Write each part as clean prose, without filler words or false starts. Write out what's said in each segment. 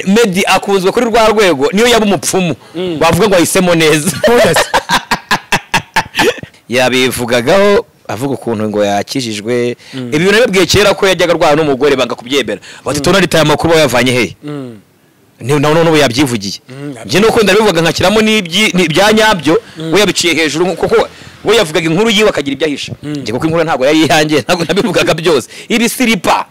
Meddy akunzwe kuri rwa rwego niyo yaba umupfumu bavuga ngo ahisemo neza. Yabivugagaho avuga ukuntu ngo yakijijwe ibi bintu nabibwiye kera ko yajyaga arwana n'umugore banga kubyemera bati tonalite aya makuru yavanye he ni none ubu yabyivugiye. Njye nuko ndabivuga nkakiramo n'ibya nyabyo we yabiciye hejuru kuko we yavugaga inkuru yiwe akagira ibyo ahisha. Njye kuko inkuru ntabwo yari iyanjye ntabwo nabivugaga byose ibisiripa.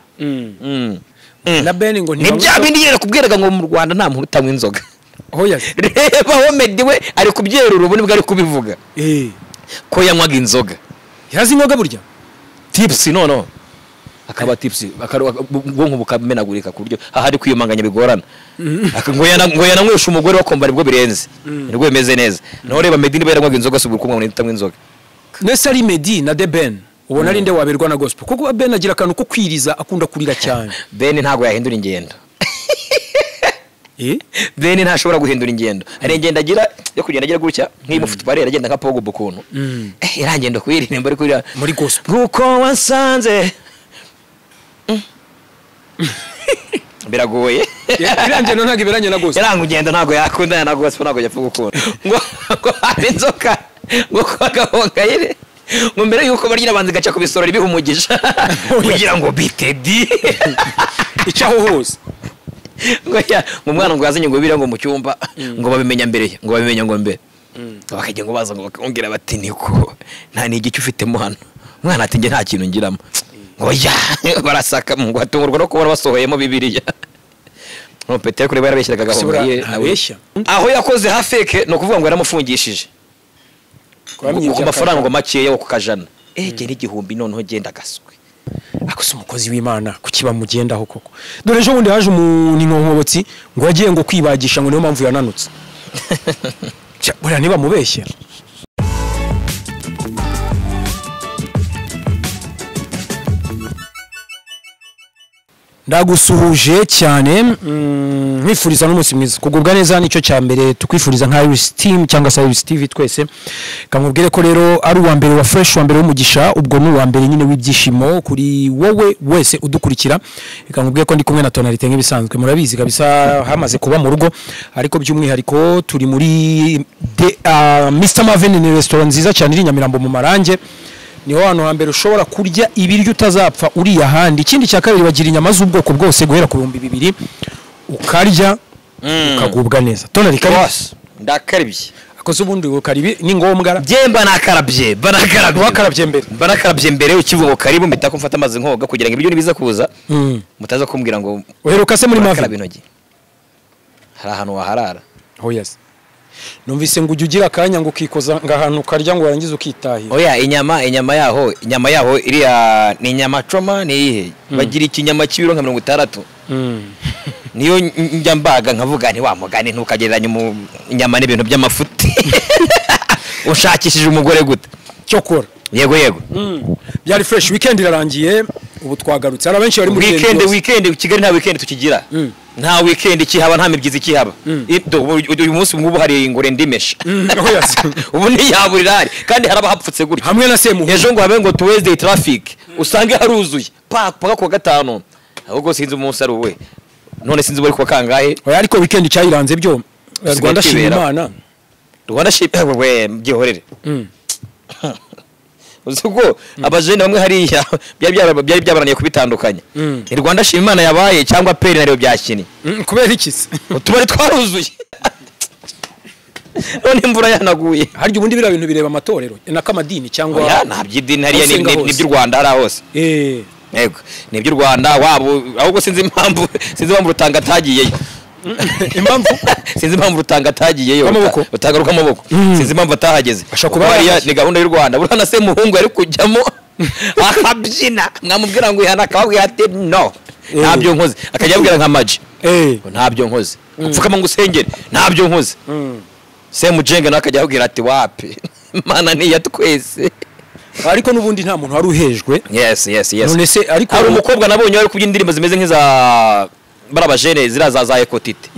Na Ben ngo ni bya bindi yera kubwiraga ngo mu Rwanda nta muntu utanywa inzoga. Oya reba ho Meddy we ari kubyerura ubu nibwo ari kubivuga ko yanywaga inzoga. Yarazinywaga burya tipsy no akaba tipsy ubwonko bukamenagurika ku buryo ahari kwiyumanganya bigorana. Ngo yananywesha umugore wakomba nibwo birenze nibwo bimeze neza. Naho reba Meddy niba yaranywaga inzoga subira kumwe ngo nitanywa inzoga. Nese ari Meddy na The Ben ubona ari nde waberwa na gospel kuko Ben agira akantu ko kwiriza akunda kurira cyane. Ben ntago yahindura ingendo. Ben ntashobora guhindura ingendo. Hari ingendo agira yo kugenda agira gutya nk'imufite barera agenda nka Pogba ukuntu. Irangendo kuyiririmba ari kurira muri gospel. Kuko wasanze biragoye. Irangendo ntago iberanye na gospel. Irangendo ntago yakundana na gospel ntago yapfa gukunda. Ngo hari inzoka ngo kwagahongayire ngo mbere yuko barya abanze gaca kubisorora ibihumugisha kugira ngo bitedi icaho hose. Ngo ya ngo mwana ngo yazanye ngo bibira ngo mu cyumba ngo babimenya mbere ngo babimenya ngo mbere bakajya ngo baza ngo bakongera bati niko nta n'igice ufitemo hano. Mwana ati nge nta kintu ngiramo. Ngo ya barasaka ngo atungurwa no kubona basohoyemo Bibiliya. No Petero kuri barabeshyiraga gahongayire abeshya aho yakoze hafeke no kuvuga ngo yaramufungishije ku mafaranga ngo makeya wo kukajana ege n'igihumbi noneho genda gaswe. Akose umukozi w'Imana kukiba mugendaho koko. Dore ejo bundi haje umuntu inkonkobotsi ngo yagiye ngo kwibagisha ngo niyo mpamvu yananutse. Buriya niba mubeshye. Ndagusuhuje cyane nkwifuriza n'umunsi mwiza kugubwa neza nicyo cya mbere tukwifuriza nka Iris Team cyangwa se Iris TV twese. Kamubwire ko rero ari uwa mbere wa fresh wa mbere w'umugisha ubwo ni uwa mbere nyine w'ibyishimo kuri wowe wese udukurikira. Kamubwire ko ndi kumwe na Tonalite nk'ibisanzwe murabizi kabisa hamaze kuba mu rugo ariko by'umwihariko turi muri Mr Marvin ni restaurant nziza cyane iri Nyamirambo mu Marange. Niho hantu hambere ushobora kurya ibiryo utazapfa uriya handi. Ikindi cya kabiri bagira inyama z'ubwoko bwose guhera ku 2000 ukarya ukagubwa neza. Tonali kari ndakaribye. Akoze ubundi ukaribi ni ngombwa. Byemba nakarabye, banakarabye. Wakarabye mbere. Banakarabye mbere ukivuga ngo karibu mpita ko mfata amazi nkoga kugira ngo ibiryo nibiza kuza. Mutaza kumbwira ngo uheruka se muri Marvin. Hari ahantu waharara. Oh yes. Numvise ngo ujye ugira akanya ngo ukikoza ngahantu ukarya ngo warangize ukitahira. Oya inyama yaho iriya ni inyama choma ni iyihe? Bagira ikinyama cy'ibiro nka 60. Niyo njya mbaga nkavuga nti wa mugani ntukagereranya inyama n'ibintu by'amafuti. Ushakishije umugore gute? Cyokora. Yego yego. Byari fresh weekend irarangiye ubu twagarutse. Hari abenshi bari muri weekend Kigali nta weekend tukigira. Nta weekend ikihaba nta mibyizi ikihaba. Uyu munsi ngubu hari ingore ndimesha. Ubu ntiyaburira hari kandi haraba hapfutse gutya. Hamwe na Semuhungu. Ejo ngo habe ngo Tuesday traffic usange haruzuye. Paka kuwa gatanu. Ahubwo sinzi umunsi ari uwe. None sinzi bari kuwa kangahe. Oya ariko weekend cyayiranze byo. Rwanda shima Imana. Rwanda shima we byihorere. Uzuko abajene bamwe hariya byari byabaraniye kubitandukanya. Ni Rwanda shima Imana yabaye cyangwa peri nariyo byakini. Kubera iki se? Utubari twaruzuye. None imvura yanaguye. Harya ubundi bira bintu bireba amatorero n'akamadini cyangwa oya nta by'idini hariya ni by'u Rwanda hari hose. Yego ni by'u Rwanda wabo ahubwo sinzi impamvu Rutanga atagiyeyo. Impamvu sinzi impamvu Rutanga atagiyeyo utagaruka amaboko sinzi impamvu atahageze. Hariya ni gahunda y'u Rwanda buriya na Semuhungu yari kujyamo akabyina mwamubwira ngo ihana akababwira ati no ntabyo nkoze akajya abwira nka Maji ntabyo nkoze upfukama ngo usengere ntabyo nkoze. Semujenga nawe akajya abwira ati wapi Imana ni iya twese. Ariko nubundi nta muntu wari uhejwe. Yes yes yes. None se ariko hari umukobwa nabonye wari kubyina indirimbo zimeze nk'iza barabajene ziraza za ekotite.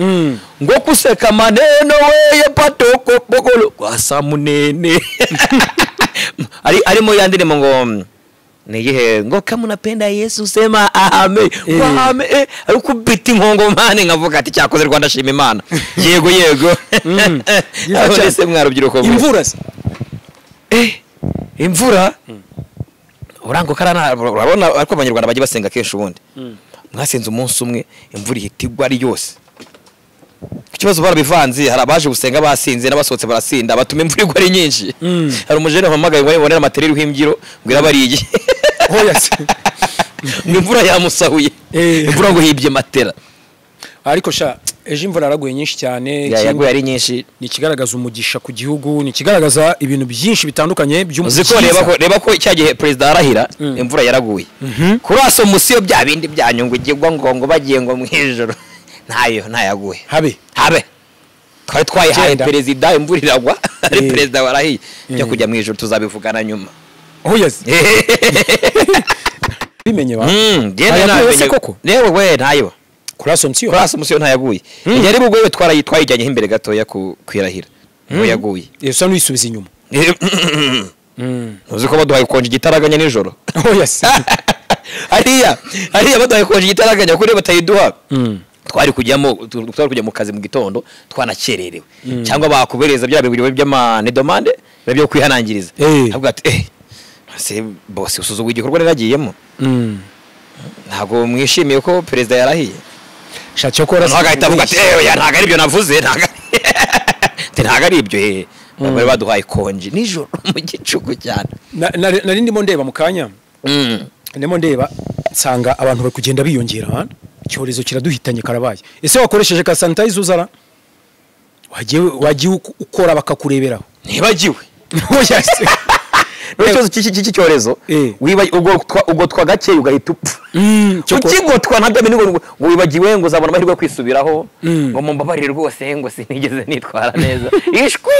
Ngo kuseka maneno weye patoko bokolo kwasa munene. Ari arimo yandirimo ngo Ni igihe ngo kama unapenda Yesu sema amen. Amen. Ariko ubita inkongomani nkavuga ati cyakoze Rwanda shima Imana. Yego yego. Aho se mwarubyiruko. Imvura se. Imvura. Urango karana urabona ariko abanyarwanda bajye basenga kenshi ubundi. Mwasenze umunsi umwe imvura ihita igwa ari yose. Ikibazo barabivanze hari abaje gusenga basinze n'abasohotse barasinda batuma imvura igwa ari nyinshi. Hari umujene wampamagaye ngo ayibonere amatereri w'imbyiro ngo irabariye. Oya se. Imvura yamusahuye. Imvura ngo hibye matera. Ariko sha ejo imvura yaraguye nyinshi cyane. Yaguye ari nyinshi. Ni ikigaragaza umugisha ku gihugu, ni ikigaragaza ibintu byinshi bitandukanye by'umugisha. Reba ko cya gihe president arahira imvura yaraguye. Kuri asomusiyo bya bindi byanyungu igwa ngo bagiye ngo mwijoro. Ntayo ntayaguye. Habe. Twari twayihaye president imvura iragwa ari president warahiye. Byo kujya mwijoro tuzabivugana nyuma. Oh yes. Bimenye ba. Genda nawe koko. Newe we ntayo. Kuri Assomption. Kuri Assomption ntayaguye. Yari bugwe twayijyanyeho imbere gatoya ku kwirahira. Ngo yaguye. Usa n'uyisubiza inyuma. Uzi ko baduhaye konje igitaraganya nijoro. Oh yes. Hariya baduhaye konje igitaraganya kuri batayiduha. Twari kujya mu kazi mu gitondo twanakererewe. Cyangwa bakubereza bya bibiri by'amane demande byo kwihanangiriza. Avuga ati se boss usuzugwa igikorwa naragiyemo. Ntago mwishimiye ko president yarahiye. Shacyo agahita avuga ati oya ntago ari ibyo navuze ntago ari ibyo. Bari baduhaye konji nijoro mu gicuku cyane. Nari ndimo ndeba mu kanya. Ndimo ndeba nsanga abantu bari kugenda biyongera. Icyorezo kiraduhitanye karabaye. Ese wakoresheje ka sanitizer uzara? Wagiye ukora bakakureberaho. Nibagiwe. Oya se. N'ikibazo cy'iki cyorezo ugotwa gake ugahita upfa. Ukigotwa ntabyo ngo wibagiwe ngo uzabona amahirwe yo kwisubiraho ngo mumbabarire rwose ngo sinigeze nitwara neza. Ishwi!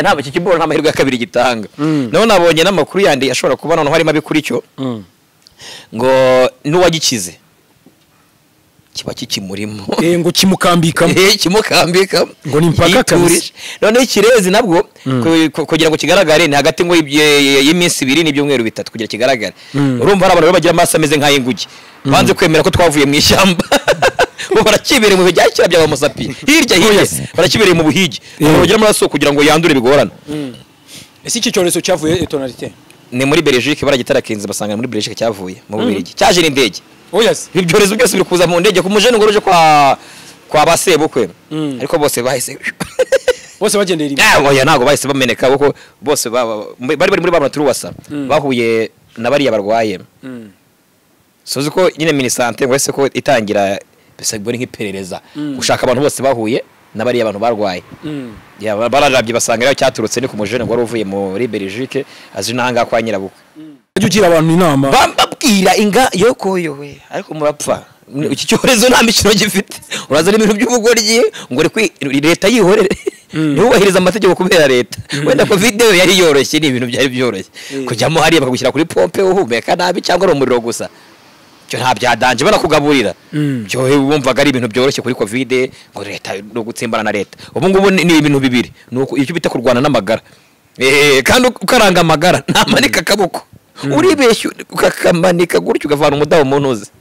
Ntabwo iki kiboro nta mahirwe ya kabiri gitanga. Naho nabonye n'amakuru yandi ashobora kuba noneho harimo abikuri cyo ngo n'uwagikize kiba kikimurimo. Ngo kimukambikamo. Kimukambikamo. Ngo ni impaka kabisa. None ikirezi nabwo kugira ngo kigaragare ni hagati ngo y'iminsi 2 n'ibyumweru 3 kugira kigaragare. Urumva hari abantu bagira amaso ameze nk'ay'inguge. Banze kwemera ko twavuye mu ishyamba. Bo barakibereye mu bijyakira bya bamusapi. Hirya hirya barakibereye mu buhigi. Bagira amaraso kugira ngo yandure bigorana. Ese iki cyorezo cyavuye tonalité? Ni muri Belgique baragitarakinze basanga muri Belgique cyavuye mu Bubiligi. Cyaje n'indege. Oh yes. Ibyorezo byose biri kuza mu ndege ku mujene ngo ruje kwa basebukwe. Ariko bose bahise bose bagendera rimwe. Oya ntago bahise bameneka kuko bose bari muri bamwe turuwasa bahuye na bariya barwaye. Sozi ko nyine minisante ngo ese ko itangira bese bari nk'iperereza gushaka abantu bose bahuye na bariya abantu barwaye. Ya bararabye basanga rero cyaturutse ni ku mujene ngo wari uvuye muri Belgique azi nanga kwa nyirabukwe. Ugira abantu inama bambabwira inga yokoyo we ariko murapfa iki cyorezo nta mikino gifite urazana ibintu by'ubugoryi ngo leta yihorere ntubahirize amategeko kubera leta. Wenda covid yari yoroshye ni ibintu byari byoroshye kujyamo hariya bakagushyira kuri pompe uhumeka nabi cyangwa ari umuriro gusa cyo nta byadanje banakugaburira cyo wumvaga ari ibintu byoroshye kuri covid ngo leta no gutsimbana na leta. Ubu ngubu ni ibintu bibiri nuko icyo bita kurwana n'amagara kandi ukaranga amagara ntamanika akaboko uribeshya ukakamanika gutyo ukavana umudaho mu ntuzi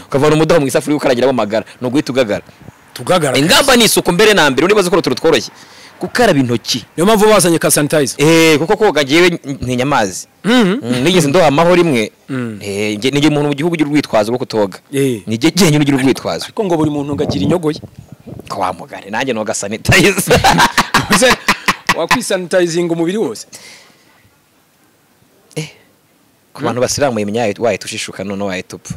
ukavana umudaho mu isafuriya ukaragiramo amagara no guhita ugagara tugagara. Ingamba ni isuku mbere na mbere uribaza ko turutworoshye gukaraba intoki. Niyo mpamvu bazanye ka sanitizer. Kuko koga ngiye ntinya amazi. Nigeze ndoha amahoro rimwe. Nige umuntu mu gihugu ugira urwitwazo rwo kutoga. Nige jyenyine ugira urwitwazo. Ariko ngo buri muntu ngagira inyogoye. Kwa mugare nanjye noga sanitizer. Wakwisanitizinga umubiri wose. Ku bantu basiramuye imyayo wayitushishuka none wayitupfa.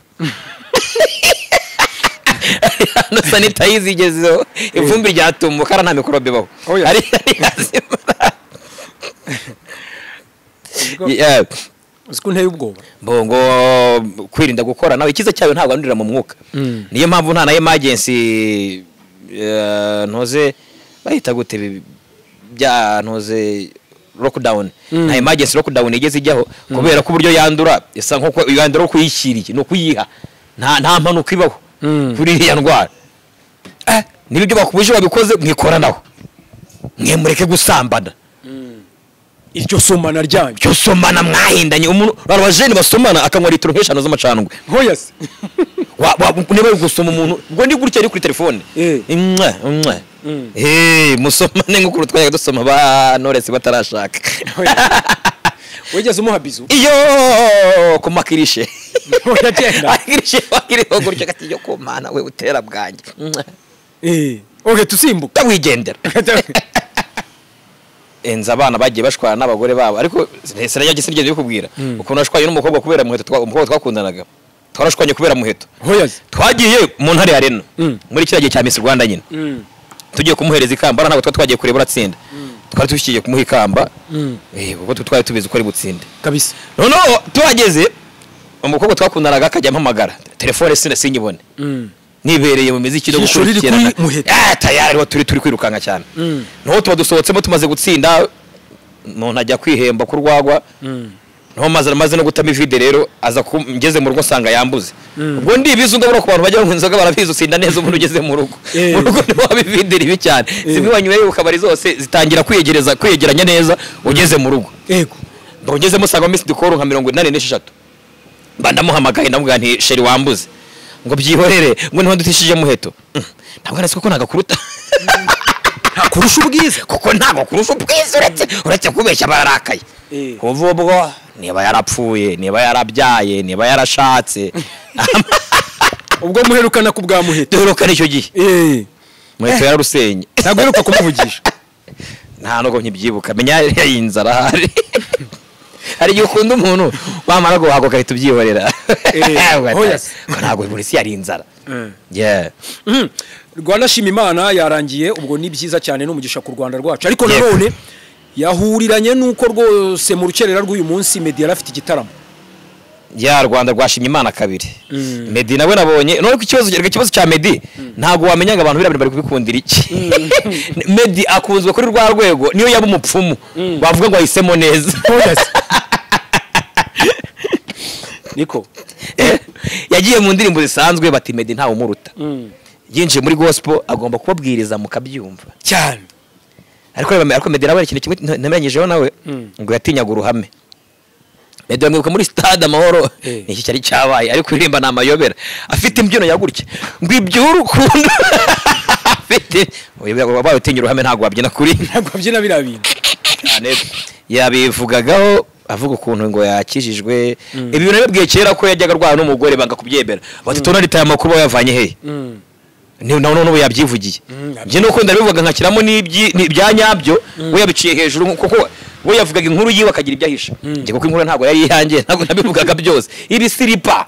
No sanitize igezeho ivumbi ryatumuka nta mikorobe baho. Ari Uzi nteye ubwoba. Bongo kwirinda gukora nawe ikiza cyayo ntabwo andurira mu mwuka. Niyo mpamvu nta na emergency ntoze bahita gute bya ntoze lockdown. Nta emergency lockdown igeze ijyaho kubera ko uburyo yandura isa nko yandura kuyishyiriye no kuyiha nta mpanuka ibaho kuri iriya ndwara. Niba ibyo bakubuje babikoze mwikoranaho mwe mureke gusambana. Iryo somana ryanyu. Iryo somana mwahindanye umuntu abajene basomana akanywa litiro nk'eshanu z'amacandwe. Hoya se. Niba uri gusoma umuntu ubwo ndi gutya ari kuri telefone. Imwe imwe. Musomane nk'uko twajyaga dusoma ba Knowless batarashaka. Wigeze umuha bizu? Iyo kumakirishe. Uragenda. Akirishe wakiriho gutya gati yo komana we utera bwanjye. Okay tusimbuka. Wigendera. Enza abana bagiye bashwana n'abagore babo ariko sinajya gisinigeze bikubwira ukuntu nashwanye n'umukobwa kubera muheto umukobwa twakundanaga twarashwanye kubera muheto. Twagiye mu ntare arena muri kiriya gihe cya Miss Rwanda nyine tugiye kumuhereza ikamba ntabwo twagiye kureba uratsinda twari tushyigiye kumuha ikamba kuko twari tubizi ko ari butsinde kabisa. Noneho tuhageze umukobwa twakundanaga akajya ampamagara telefone sinyibone nibereye mu miziki no gukurikirana tayari wa turi kwirukanka cyane. Noneho tuba dusohotsemo tumaze gutsinda umuntu ajya kwihemba ku rwagwa noneho maze no gutama ivide rero aza ngeze mu rugo nsanga yambuze. Ubwo ndibizi ngabura ku bantu bajya banywa inzoga barabizi utsinda neza umuntu ugeze mu rugo. Mu rugo niho haba ivide ribi cyane zimwe wanyweye ukabari zose zitangira kwiyegereza kwiyegeranya neza ugeze mu rugo. Yego ngezemo nsanga Miss Dukoro nka 86 mba ndamuhamagaye ndamubwira nti sheri wambuze ngo byihorere ngo niho ndutishije muheto. Ntabwo nasi kuko nagakuruta ntakurusha ubwiza kuko ntago kurusha ubwiza uretse kubeshya bararakaye. Kuva ubwo niba yarapfuye niba yarabyaye niba yarashatse ubwo muherukana ku bwa muheto duherukana icyo gihe muheto yararusenye ntabwo uheruka kumuvugisha nta nubwo nkibyibuka menya inzara hari hari igihe ukunda umuntu wamara guhaga ugahita ubyihorera. Ntabwo buri si yari inzara. Rwanda shima Imana yarangiye ubwo ni byiza cyane n'umugisha ku Rwanda rwacu ariko nanone yahuriranye nuko rwose mu rukerera rw'uyu munsi Meddy yarafite igitaramo. Ya Rwanda rwashimye Imana kabiri. Meddy nawe nabonye none ko ikibazo cya Meddy ntago wamenyaga abantu birabiri bari kubikundira iki. Meddy akunzwe kuri rwa rwego niyo yaba umupfumu bavuga ngo ahisemo neza. Niko yagiye mu ndirimbo zisanzwe bati Meddy ntawe umuruta. Yinjiye muri gospel agomba kubabwiriza mukabyumva cyane. Ariko Meddy nawe ikintu kimwe namenyejeho nawe ngo yatinyaga uruhame. Meddy amwibuka muri stade Amahoro iki cyari cyabaye ariko kuririmba na amayobera afite imbyino yagutye ngo iby'urukundo afite wabaye utinya uruhame ntago wabyina kuri ntago wabyina biriya bintu cyane. Yabivugagaho avuga ukuntu ngo yakijijwe ibi bintu nabibwiye kera ko yajyaga arwana n'umugore banga kubyemera bati tonalita aya makuru yavanye he ni none ubu yabyivugiye. Njye nuko ndabivuga nkakiramo n'ibya nyabyo we yabiciye hejuru kuko we yavugaga inkuru yiwe akagira ibyo ahisha. Njye kuko inkuru ntabwo yari iyanjye ntabwo nabivugaga byose ibisiripa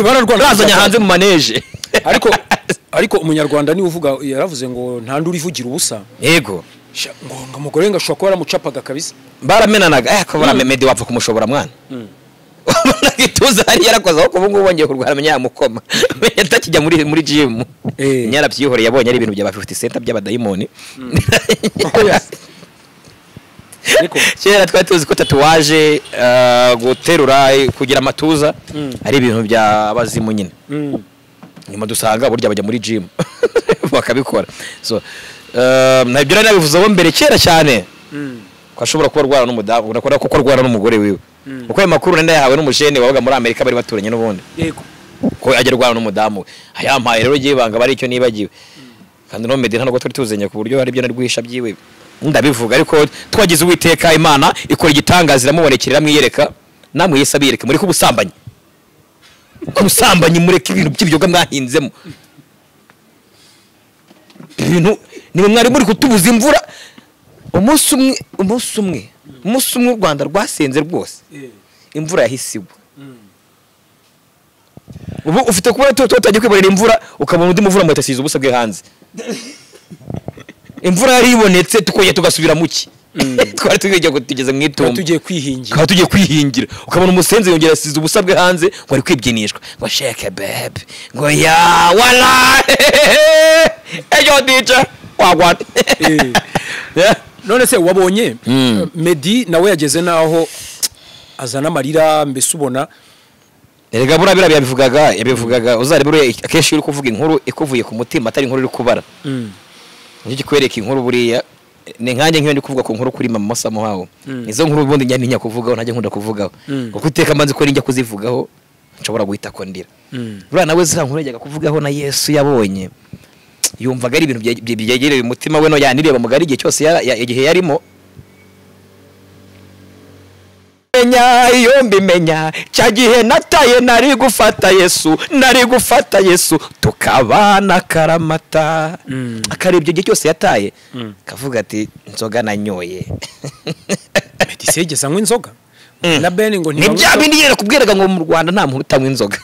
bararwana bazanye hanze mu maneje. Ariko umunyarwanda ni uvuga yaravuze ngo nta nduri ivugira ubusa. Yego ngo umugore ngo ashobora kuba yaramucapaga kabisa baramenanaga ko Meddy wapfa kumushobora mwana. Gituza hari yarakoze aho kubu ngubu bongeye kurwara menya yamukoma atakijya muri gym nyarabyihoreye yabonye ari ibintu bya 50 cent by'abadayimoni. Kera twari tuzi ko tatuwaje guterura kugira amatuza ari ibintu by'abazimu nyine nyuma dusanga burya bajya muri gym bakabikora. So nabyo nari nabivuzeho mbere kera cyane ko ashobora kuba arwara n'umudamu unakora kuko arwara n'umugore wiwe uko ayo makuru nenda yahawe n'umujene wabaga muri Amerika bari baturanye n'ubundi. Yego ko ajya arwara n'umudamu we ayampaye rero giye banga bari icyo nibagiwe kandi no Meddy ntabwo twari tuzenya ku buryo hari ibyo nari guhisha byiwe ndabivuga ariko twagize Uwiteka Imana ikora igitangaza iramubonekera iramwiyereka namwe Yesu abiyereke muri kubusambanyi kubusambanyi mureke ibintu by'ibyoga mwahinzemo ibintu ni mwari muri kutubuza imvura umunsi umwe u Rwanda rwasenze rwose imvura yahise igwa. Ubu ufite kuba tutajya kwiborera imvura ukabona undi muvura muhita asize ubusa bwe hanze. Imvura yari ibonetse tukongera tugasubira muki twari tugiye tugeze mu itumba tugiye kwihingira tugiye kwihingira ukabona umusenze yongera asize ubusa bwe hanze ngo ari kwibyinishwa ngo shake babe ngo ya wala ejo DJ wagwan. None se wabonye Meddy nawe yageze naho azana amarira mbese ubona erega buriya biriya yabivugaga uzarebe buriya akenshi uri kuvuga inkuru ikuvuye ku mutima atari inkuru uri kubara nicyo kikwereka inkuru buriya Ni nkanjye nk'iyo ndi kuvuga ku nkuru kuri mama Samuhawo, nizo nkuru ubundi njya ntinya kuvugaho, ntajya nkunda kuvugaho, kuko iteka mbanze ko njya kuzivugaho nshobora guhita ko ndira. Buriya nawe ziriya nkuru yajyaga kuvugaho na Yesu yabonye, yumvaga ari ibintu byegereye umutima we, no yanireba mugari igihe cyose igihe yarimo. Iyo mbimenya cya gihe nataye nari gufata Yesu, nari gufata Yesu tukabana karamata. Akarebye igihe cyose yataye kavuga ati inzoga nanyoye. Meddy yigeze anywa inzoga na Ben ngo ni bya bindi yera kubwiraga ngo mu Rwanda nta muntu utanywa inzoga.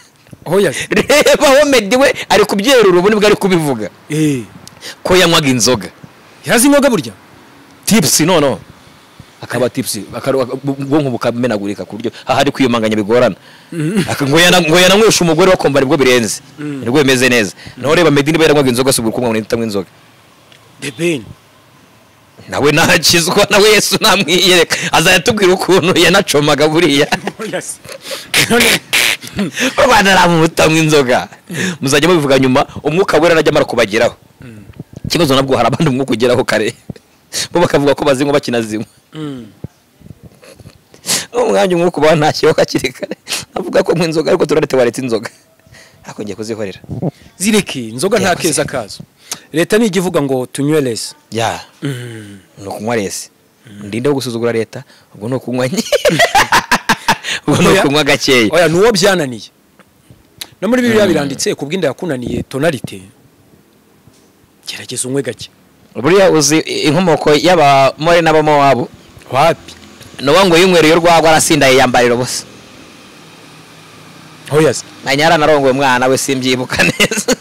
Oya reba aho Meddy we ari kubyerura ubu nibwo ari kubivuga ko yanywaga inzoga. Yarazinywaga burya tipsy no akaba tipsy ubwonko bukamenagurika ku buryo ahari kwiyumanganya bigorana. Ngo yananywesha umugore wakomba aribwo birenze, nibwo bimeze neza. Naho reba Meddy niba yaranywaga inzoga subira kumwe ngo nitanywa inzoga. The Ben nawe nakizwa, nawe Yesu namwiyereka azayatubwira ukuntu yanacomaga buriya. Rwanda ramutanywa inzoga muzajya mubivuga nyuma, umwuka wera arajya amara kubageraho. Ikibazo nabwo hari abandi umwuka ugeraho kare bo bakavuga ko bazinywa bakinazinywa. Umwanya umwuka uba ntashyeho hakiri kare avuga ko inzoga, ariko turarete waretse inzoga ariko ngiye kuzihorera. Zireke inzoga nta keza kazo. Leta nijya ivuga ngo tunywe less. Ya ni ukunywa less, ndinde gusuzugura leta, ubwo ni ukunywa ubwo ni ukunywa gakeya. Oya nuwo byananiye no muri Bibiliya biranditse kubw'inda yakunaniye tonalite, gerageza unywe gake. Buriya uzi inkomoko y'abamore n'abamowabu? Wapi no ngo yinywereye urwagwa arasindaye yambarira ubusa. Oya nanyara narongoye umwana we simbyibuka neza.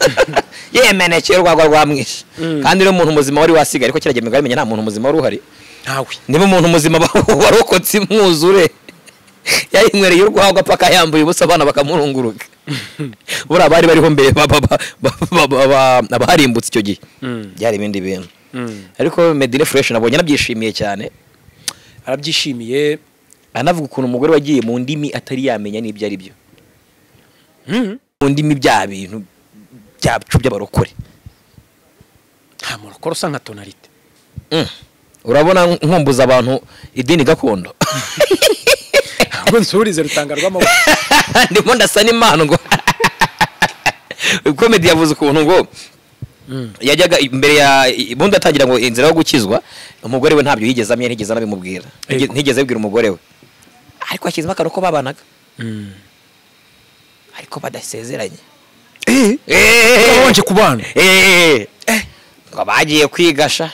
Yemenekeye urwagwa rwamwishe. Kandi rero umuntu muzima wari wasigaye, ariko kiragenda menya nta muntu muzima wari uhari. Ntawe. Niba umuntu muzima warokotse imwuzure yayinywereye urwagwa paka yambaye ubusa abana bakamurunguruka. Buriya bari bariho mbere abaharimbutse icyo gihe byari ibindi bintu. Ariko Meddy Fresh nabonye nabyishimiye cyane, arabyishimiye, anavuga ukuntu umugore wagiye mu ndimi atari yamenya n'ibyo ari byo. Mu ndimi bya bintu byacu by'abarokore. Nta murokore usa nka tonalite. Urabona nkumbuza abantu idini gakondo. Ngo nsurize rutanga rw'amaboko. Ndimo ndasa n'Imana ngo Comedy yavuze ukuntu ngo yajyaga imbere ya bundi atangira ngo inzira yo gukizwa, umugore we ntabyo yigeze amenya, ntigeze anabimubwira, ntigeze abibwira umugore we, ariko akizwa akantu ko babanaga ariko badasezeranye. Babanje kubana ngo bagiye kwigasha.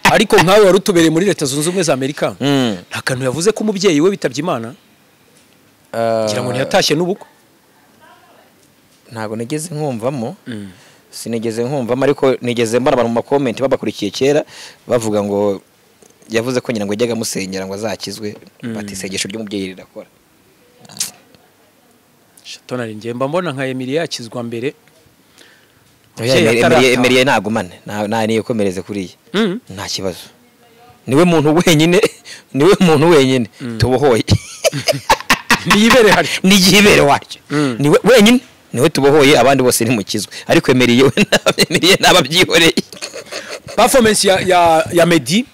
Ariko nkawe wari utubereye muri Leta Zunze Ubumwe za Amerika, nta kantu yavuze ko umubyeyi we bitabye Imana, ngira ngo ntiyatashye n'ubukwe. Ntabwo nigeze nkumvamo, sinigeze nkumvamo, ariko nigeze mbona abantu mu makomenti babakurikiye kera bavuga ngo yavuze ko nyina ngo yajyaga amusengera ngo azakizwe, bati isengesho ry'umubyeyi rirakora. Tonali ngiye mba mbona nka Emilie yakizwa mbere. Emilie nagumane nta niyokomereze kuriya, nta kibazo. Niwe muntu wenyine, niwe muntu wenyine tubohoye. Niyibere hari niyibere waryo, niwe wenyine niwe tubohoye, abandi bose ntimukizwe. Ariko Emilie we Emilie nababyihoreye. Performance ya Meddy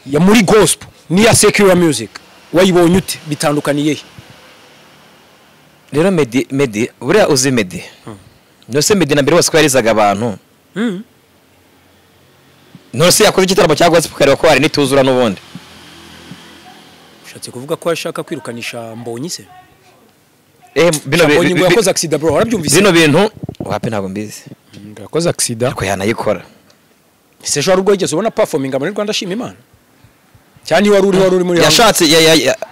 ya muri gospel ni ya secular music wayibonye ute? Bitandukaniye he? Rero Meddy buriya uzi Meddy nose Meddy na mbere bose ko yarizaga abantu. Nose yakoze igitaramo cya gospel kareba ko hari nituzura n'ubundi. Ushatse kuvuga ko ashaka kwirukanisha Mbonyi se? Bino Mbonyi ngo yakoze accident bro, warabyumvise? Bino bintu wapi ntabwo mbizi. Yakoze accident ariko yanayikora. Ese ejo ubwo yigeze ubona performing muri Rwanda Shima Imana? Cyane wari uri muri yashatse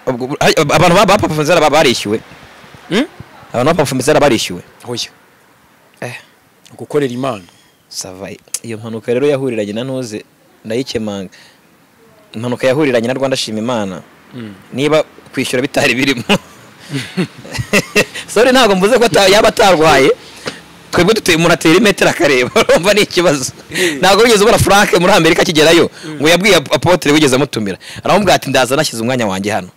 abantu ba performance barishyuwe. Abantu ba performance barishyuwe. Oya. Gukorera Imana. Sava iyo mpanuka rero yahuriranye na ntuze ndayikemanga. Impanuka yahuriranye na Rwanda Shima Imana. Niba kwishyura bitari birimo. Sorry ntabwo mvuze ko yaba atarwaye. Twebwe duteye umuntu atera imetero akareba urumva ni ikibazo. Ntabwo wigeze ubona Frank muri Amerika akigerayo ngo yabwiye apotre wigeze amutumira, aramubwira ati ndaza nashyize umwanya wanjye hano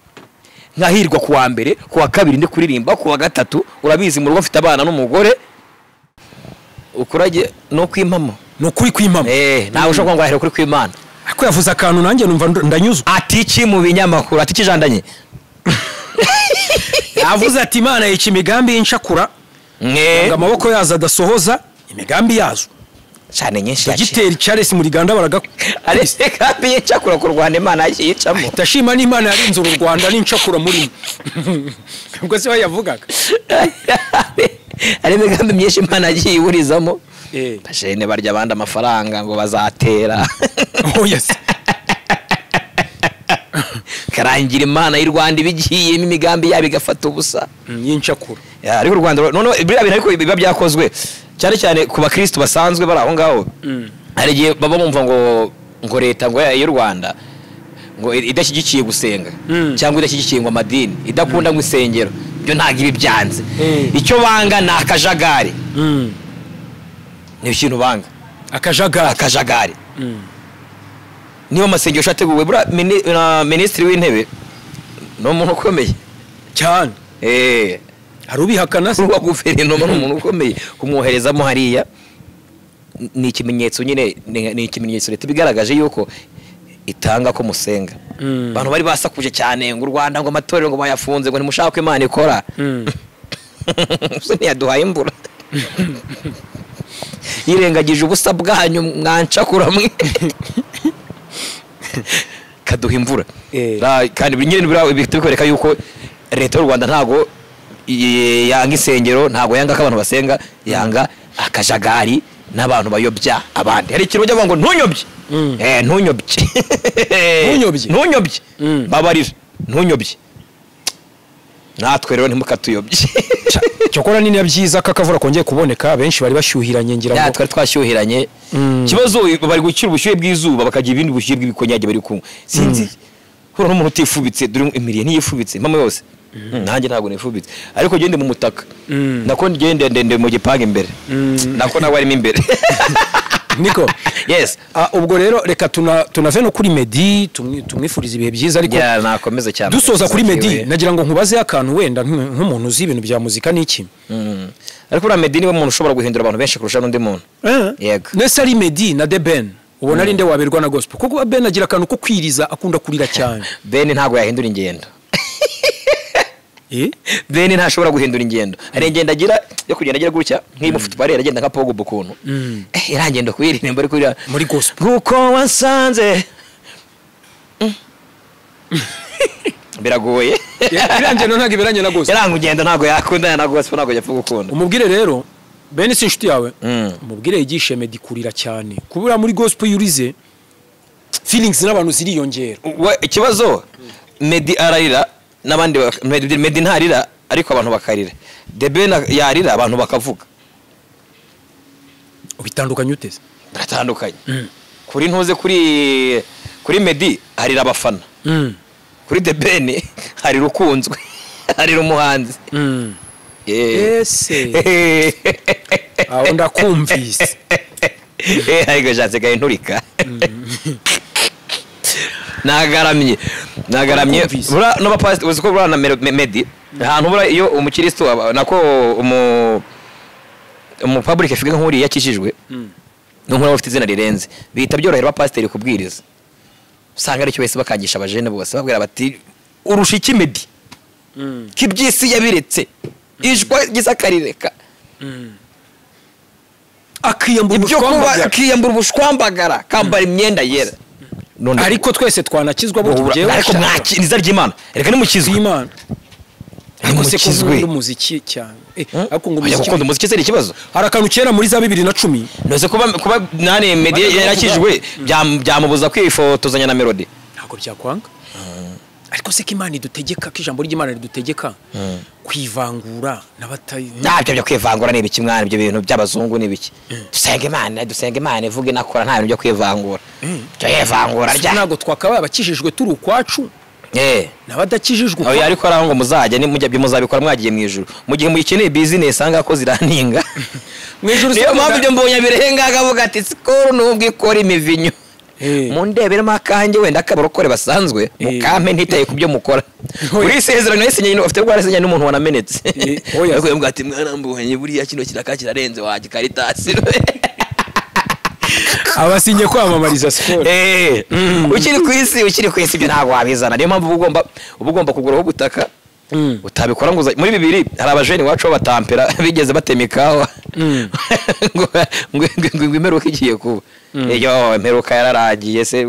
nkahirwa kuwa mbere kuwa kabiri ndi kuririmba kuwa gatatu, urabizi mu rugo mfite abana n'umugore, ukurage no kwimpamo. Ni ukuri kw'Imana. Nawe ushobora ngo arahira ukuri kw'Imana. Ariko yavuze akantu nanjye numva ndanyuzwe. Ati iki mu binyamakuru, ati kijandanye. Yavuze ati Imana yica imigambi y'inshakura. Ngo amaboko yazo adasohoza imigambi yazo. Cyane nyinshi. Dogiteri Charles Muriganda baragakora. Ari imigambi y'inshakura ku Rwanda Imana yicamo. Ndashima n'Imana yarinze uru Rwanda n'incakura muri. Ubwo se yavugaga. Ari imigambi myinshi Imana yagiye iburizamo. Bashene barya abandi amafaranga ngo bazatera. Oh yes. Karangira Imana y'u Rwanda ibigiyemo imigambi yabo igafata ubusa. Y'incakura. Ariko u Rwanda none biriya bintu ariko biba byakozwe cyane cyane ku bakristo basanzwe bari aho ngaho. Hari igihe baba bumva ngo leta ngo y'u Rwanda ngo idashyigikiye gusenga cyangwa idashyigikiye ngo amadini, idakunda ngo isengero, byo ntago ibi byanze. Icyo banga ni akajagari. Ni ikintu banga. Akajagari. Akajagari. Niba amasengesho ateguwe bura minisitiri w'intebe ni umuntu ukomeye cyane. Hari ubihakana se? Wa guverinoma ni umuntu ukomeye, kumwoherezamo hariya ni ikimenyetso nyine, ni ikimenyetso leta ibigaragaje yuko itanga ko musenga. Abantu bari basakuje cyane ngo u Rwanda ngo amatorero ngo bayafunze ngo ntimushaka ko Imana ikora. Se ntiyaduhaye imvura. Yirengagije ubusa bwanyu mwancakura mwe. Kaduha imvura. Kandi nyine bikwereka yuko leta y'u Rwanda ntago yanga isengero, ntago yanga ko abantu basenga, yanga akajagari n'abantu bayobya abandi. Hari ikintu bajya ngo ntunyobye. Ntunyobye. Ntunyobye. Ntunyobye. Babarira, ntunyobye. Natwe rero ntimukatuyobye. Cyokora ni byiza ko akavura kongeye kuboneka, benshi bari bashyuhiranye ngira ngo. Twari twashyuhiranye. Kibazo bari gukira ubushyuhe bw'izuba bakagira ibindi bushyuhe bw'ibikonyage bari kunywa. Sinzi. Hora n'umuntu utifubitse, dore imiriye ntiyifubitse, mama yose. Nanjye ntago nifubitse. Ariko gende mu mutaka. Nako ngende ndende mu gipangu imbere. Nako nawe arimo imbere. Niko. Yes. Ubwo rero reka tunave no kuri Meddy tumwifuriza ibihe byiza, ariko nakomeza cyane. Dusoza kuri Meddy nagira ngo nkubaze akantu wenda nk'umuntu uzi ibintu bya muzika n'iki. Ariko ura Meddy niwe muntu ushobora guhindura abantu benshi kurusha n'undi muntu. Yego. Nese ari Meddy na The Ben. Ubona ari nde waberwa na gospel? Kuko Ben agira akantu ko kwiriza, akunda kurira cyane. Ben ntago yahindura ingendo. Ben ntashobora guhindura ingendo. Hari ingendo agira yo kugenda agira gutya nk'imufutware aragenda nka Pogba ukuntu. Irangendo kuyiririmba ari kurira muri gospel. Nkuko wansanze. Biragoye. Irangendo ntago iberanye na gospel. Irangendo ntago yakundana na gospel, ntago yapfa gukunda. Umubwire rero Ben si inshuti yawe. Umubwire yigishe Meddy kurira cyane. Kubura muri gospel yurize feelings n'abantu ziriyongera. Ikibazo Meddy ararira n'abandi, Meddy ntarira ariko abantu bakarira. The Ben yarira abantu bakavuga. Ubitandukanye uteze? Biratandukanye. Kuri ntuze kuri Meddy harira abafana. Kuri The Ben harira ukunzwe, harira umuhanzi. Ese. Aho ndakumvise. Ariko janse gaye nturika. Nagaramye. Bura no bapastor uzi ko bura na Meddy ahantu bura iyo umukristo nako umu public figure nkuri yakijijwe. N'umuntu ufite izina rirenze bihita byorohera abapasiteri kubwiriza. Usanga ari cyo wese bakangisha abajene bose babwira bati urusha iki Meddy? Kibyisi yabiretse. Ijwa gisakarireka. Akiyambura ubushwambagara, kambara imyenda yera. Ariko twese twanakizwa buryo. Ariko mwakiriza ry'Imana. Reka nimukizwe. Imana. Ariko se ko umuziki cyane. Ariko ngo umuziki ukunda umuziki se ni ikibazo. Hari akantu kera muri za 2010. Nose kuba nane Meddy yarakijwe byamubuza kwifotozanya na Melody. Ntago byakwanga. Ariko se ko Imana idutegeka, ko ijambo ry'Imana ridutegeka kwivangura n'abatayi. Ntabyo byo kwivangura ni ibiki mwana, ibyo bintu by'abazungu ni ibiki? Dusenga Imana, dusenga Imana ivuge nakora, nta bintu byo kwivangura. Cyo yivangura rya. Ntago twakabaye abakijijwe turi ukwacu. N'abadakijijwe. Oya ariko araho ngo muzajya ni mujya byo muzabikora mwagiye mu ijuru. Mu gihe muyikeneye business anga ko ziraninga. Mu ijuru niyo mpamvu ibyo mbonye birenga akavuga ati sikoro nubwo ikora imivinyo. Mundeberemo akanjye wenda akabarokore basanzwe mukampe ntitaye ku byo mukora. Kuri isezerano yasinye nyine ufite rwara sinye n'umuntu wanamenetse. Ariko yambwa ati mwana mbonye buriya kino kiraka kirarenze wajye karitasi. Abasinye kwamamariza Skol. Ukiri ku isi, ukiri ku isi ibyo ntabwo wabizana. Niyo mpamvu uba ugomba kuguraho ubutaka. Utabikora ngo muri bibiri hari abajeni wacu batampera bigeze batema ikawa ngo imperuka igiye kuba. Iyo imperuka yararangiye se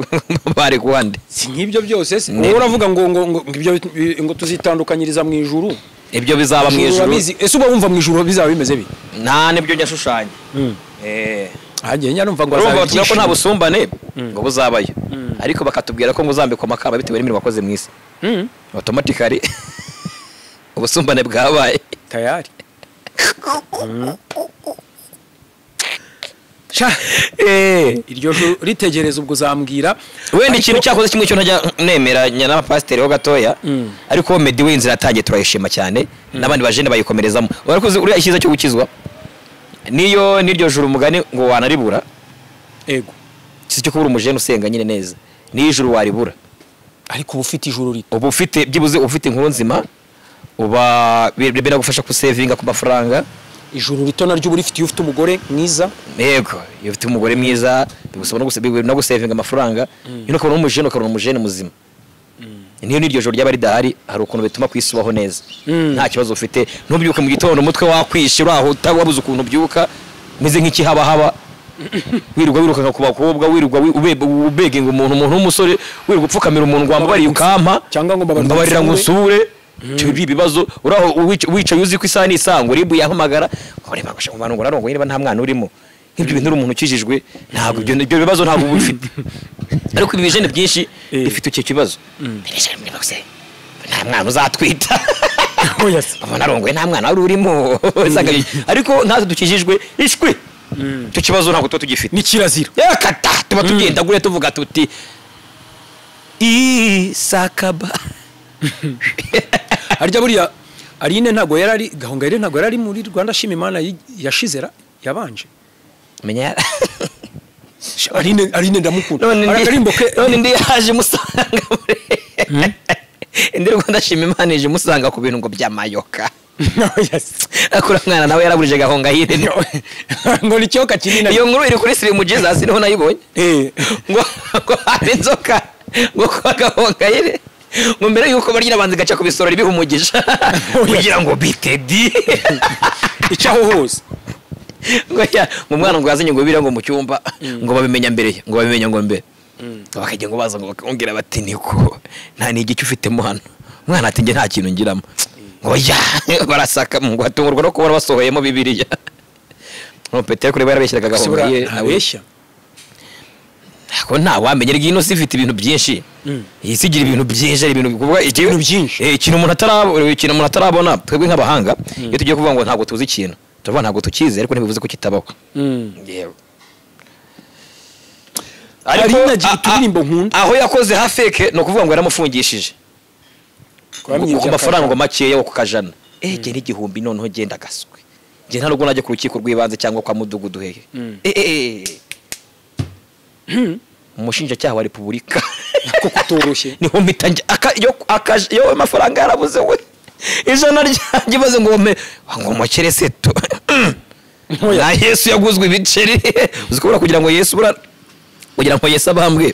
bari kuwande. Si nk'ibyo byose se wowe uravuga ngo ngo ibyo ngo tuzitandukanyiriza mu ijuru. Ibyo bizaba mu ijuru. Ese uba wumva mu ijuru bizaba bimeze bi? Nta nibyo njyashushanya. Hagiye nyarumva ngo azabikisha ko nta busumbane ngo buzabayo. Ariko bakatubwira ko ngo uzambikwa amakamba bitewe n'imirimo wakoze mu isi. Automatically ubusumbane bwabaye tayari. Sha iryo ritegereza ubwo uzambwira. Wenda ikintu cyakoze kimwe cyo ntajya nemera n'abapasiteri ho gatoya, ariko Meddy we inzira yatangiye turayishima cyane n'abandi bajene bayikomerezamo. Warakoze uriya icyiza cyo gukizwa niyo niryo juru umugani ngo wanaribura. Ego cyiza cyo kubura umujene usenga nyine neza niyo ijuru waribura, ariko uba ufite ijuru rito, uba ufite byibuze ufite inkuru nzima, uba biragufasha kusevinga ku mafaranga. Ijuru rito naryo uba ufite iyo ufite umugore mwiza. Yego, iyo ufite umugore mwiza bigusaba no gusevinga amafaranga. Iyo ukabona umujene, ukabona umujene muzima. Niyo niryo joro ryaba ridahari hari ukuntu bituma kwisubaho neza. Nta kibazo ufite, ntubyuke mu gitondo umutwe wakwishe uraho utawabuze ukuntu ubyuka meze nk'ikihaba haba. Wirirwa wirukanka ku bakobwa, wirirwa ubeginga umuntu w'umusore, wirirwa upfukamira umuntu ngo wambabariye ukampa cyangwa ngo mbabarira ngo usure. Ibi bibazo uraho wicaye uzi ko isaha n'isango ribu yahamagara ureba ngo ngo ngo narongo niba nta mwana urimo. Nk'ibyo bintu uri umuntu ukijijwe ntabwo ibyo bibazo ntabwo uba ufite. Ariko ibi bijene byinshi bifite icyo kibazo. Nta mwana uzatwita. Narongoye nta mwana wari urimo. Ariko ntazo dukijijwe ishwi. Icyo kibazo ntabwo tuba tugifite. Ni kirazira. Yakata tuba tugenda gure tuvuga tuti isakaba. Harya buriya Aline ntago yarari Gahongayire ntago yarari muri Rwanda Shima Imana yashizera yabanje. Menya Aline ndamukunda. Arakarimbo ke none ndi yaje musanga muri Ndi Rwanda Shima Imana ije musanga ku bintu ngo byamayoka. Akura mwana nawe yaraburije Gahongayire ngo nicyoka kinini. Iyo nkuru iri kuri Slim Jesus niho nayibonye. Ngo hari inzoka ngo kwa Gahongayire ngo mbere yuko barya abanze gaca kubisorora ibihumugisha kugira ngo bitedi icaho hose. Ngo ya ngo mwana ngo yazinye ngo bibira ngo mu cyumba ngo babimenya mbere ngo babimenya ngo mbere bakajya ngo baza ngo bakongera bati niko nta n'igice ufitemo hano. Mwana ati nge nta kintu ngiramo. Ngo ya barasaka ngo atungurwa no kubona basohoyemo Bibiliya. No Petero kuri barabeshyiraga Gahongayire abeshya. Ko nta wamenye rwino si ifite ibintu byinshi. Isigira ibintu byinshi, ari ibintu kuvuga ibintu byinshi. Ikintu umuntu atarabona, ikintu umuntu atarabona twebwe nk'abahanga iyo tugiye kuvuga ngo ntabwo tuzi ikintu, turavuga ntabwo tukizi ariko ntibivuze ko kitabaho. Yewe. Ariko uturirimbo nkunda aho yakoze hafeke no kuvuga ngo yaramufungishije. Ku mafaranga makeya yo kukajana. Ge n'igihumbi noneho genda gaswe. Nge nta nubwo najya ku rukiko rw'ibanze cyangwa kwa mudugudu hehe. Umushinjacyaha wa Repubulika ko kutoroshye niho mpita yo amafaranga yarabuze we ijana ryanjye baze ngo ngo mukere se to na Yesu yaguzwe ibiceri. Uzikubura kugira ngo Yesu bura kugira ngo Yesu abambwe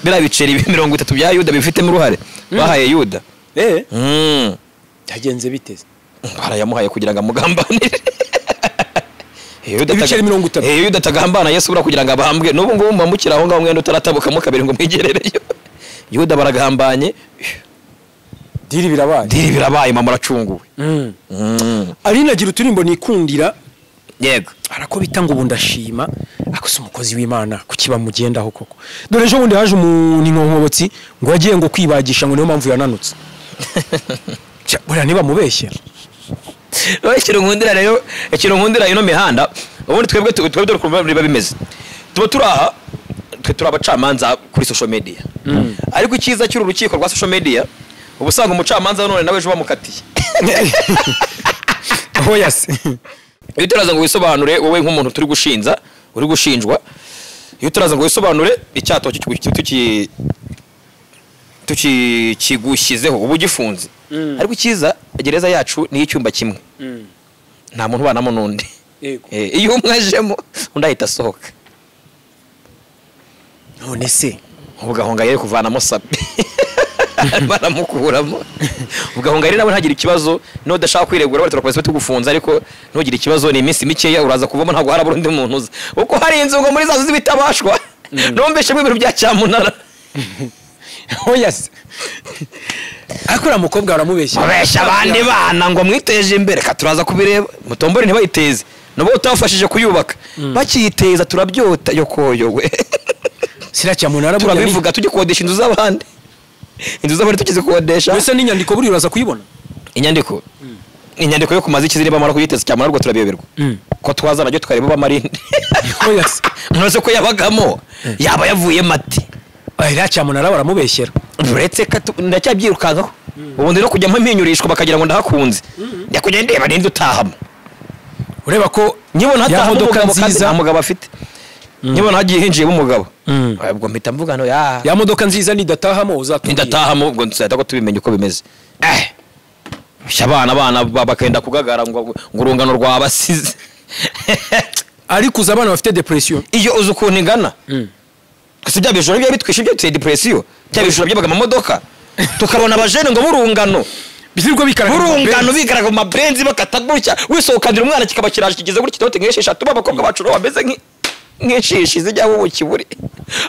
bira biceri 30 bya Yuda bifitemo uruhare bahaye Yuda. Byagenze biteze barayamuhaye kugira ngo amugambanire. Ibiceri 30. Yuda atagambana Yesu bura kugira ngo abambwe. N'ubu ngubu mbamukira aho ngaho mwenda utaratabukamo kabiri ngo mwigerereyo. Yuda baragambanye. Diri birabaye. Diri birabaye mama aracunguwe. Aline agira uturimbo nikundira. Yego. Arako bita ngo ndashima akose umukozi w'Imana kukiba mugendaho koko. Dore ejo bundi haje umuntu inkonkobotsi ngo yagiye ngo kwibagisha ngo niyo mpamvu yananutse. Buriya niba mubeshye. Ikintu nkundira rero, ikintu nkundira ino mihanda, ubundi twebwe dore ukuntu biba bimeze. Tuba turaha twe turi abacamanza kuri social media. Ariko icyiza cy'uru rukiko rwa social media ubu usanga umucamanza none nawe ejo bamukatiye. Oh yes. Iyo utaraza ngo wisobanure wowe nk'umuntu turi gushinza, uri gushinjwa, iyo utaraza ngo wisobanure icyato tukigushyizeho ubu gifunze. Ariko icyiza gereza yacu ni icyumba kimwe. Nta muntu ubanamo n'undi. Iyo umwe ajemo undi ahita asohoka. None se ubu Gahongayire kuvanamo Sabe baramukuramo. Gahongayire nawe ntagire ikibazo, nudashaka kwiregura bari turakomeza tugufunza, ariko ntugire ikibazo, ni iminsi mikeya uraza kuvamo, ntabwo harabura undi muntu uza, kuko hari inzu ngo muri za nzu z'ibitabashwa numvise ibintu bya cyamunara. Oya se, ariko uriya mukobwa aramubeshya, mubeshya abandi bana ngo mwiteje imbere, ka turaza kubireba mutombore ntibayiteze, nubwo utabafashije kuyubaka bakiyiteza turabyota yokoyowe. Siriya cyamunara turabivuga tugikodesha inzu z'abandi, inzu z'abandi tukizikodesha. Mbese n'inyandiko buriya uraza kuyibona? Inyandiko, inyandiko yo kumaza ikizi niba bamara kuyiteza cyamunara ubwo turabiyoberwa ko twaza nabyo tukareba bamarinde. Oya se, ntuzi ko yabagamo yaba yavuyemo ati iriya cyamunara baramubeshyera. Uretse ndacyabyirukankaho ubundi no kujyamo mpinyurishwa bakagira ngo ndahakunze, njya kujya ndeba ninde utahamo. Ureba ko nkibona hatahamo umugabo kandi nta mugabo afite, nkibona hagiye hinjiyemo umugabo ubwo mpita mvuga no ya modoka nziza nidatahamo uzatubwira. Nidatahamo ubwo nzahita ko tubimenya uko bimeze. Abana bakenda kugagara ngo urungano rwabasize. Ariko uza abana bafite depression iyo uzi ukuntu ingana. Twese bya bijura bya bitwishe bya depression, bya bijura byabaga mu modoka tukabona abajene ngo burungano birirwa bikaraga burungano bikaraga mu mabenzi bakata gutya, wisohokanira umwana kikaba kiraje kigeze gutya itote nk'esheshatu, b'abakobwa bacu ro bameze nk'inshishi zijya ubuki buri